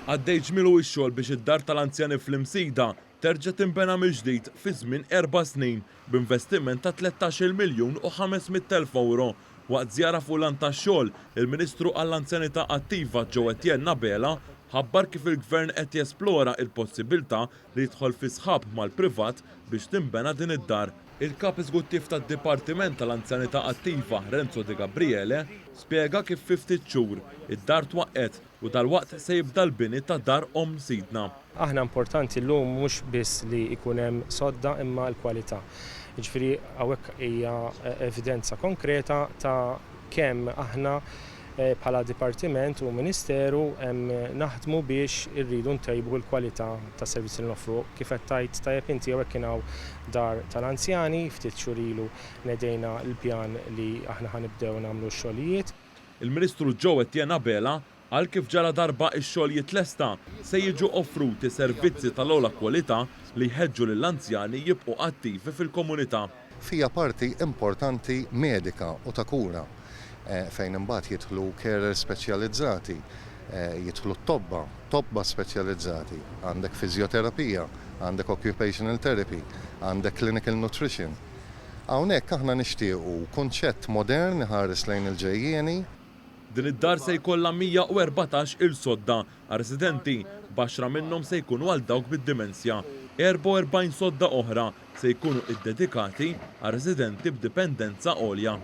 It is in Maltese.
Għaddej ġmielu x-xogħol biex id-dar tal-anzjani fl-Imsida terġa' tinbena mill-ġdid fi żmien erba' snin b'investiment ta' 13-il miljun u 500,000 ewro. Waqt żjara fuq lant tax-xogħol, il-Ministru għall-Anzjanità Attiva Joe Etienne Abela ħabbar kif il-Gvern qed jesplora il-possibilità li jidħol fi sħab mal-privat biex tinbena din id-dar. Il-Kap Eżguttiv tad-Dipartiment tal-Anzjanità Attiva, Renzo Degabriele, spjega kif fi ftit xhur, id-dar twaqqgħet u dalwaqt se jibda l-bini ta' Dar Omm Sidna. Aħna importanti llum mhux biss li jkun hemm sodda imma l-kwalità. Jiġifieri hawnhekk hija evidenza konkreta ta' kemm aħna bħala Dipartiment u Ministeru naħdmu biex irridu ntejbu l-kwalità tas-servizzi li noffru. Kif qed tgħid tajjeb inti hawnhekk kien hawn dar tal-anzjani, ftit xhur ilu nedejna l-pjan li aħna ħa nibdew nagħmlu x-xogħlijiet. Il-Ministru Joe Etienne Abela qal kif ġaladarba x-xogħol jitlesta, se jiġu offruti servizzi tal-ogħla kwalità li jħeġġu lill-anzjani jibqgħu attivi fil-komunità. Fiha parti importanti medika u ta' kura fejn imbagħad jidħlu carers speċjalizzati, jidħlu t-tobba, tobba speċjalizzati, għandek fiżjoterapija, għandek occupational therapy, għandek clinical nutrition. Hawnhekk aħna nixtiequ kunċett modern iħares lejn il-ġejjieni. Din id-dar se jkollha 114 il sodda għar-residenti, b'għaxra minnhom se jkunu għal dawk bid-dimensja. 44 sodda oħra se jkunu iddedikati għal residenti b'dipendenza għolja.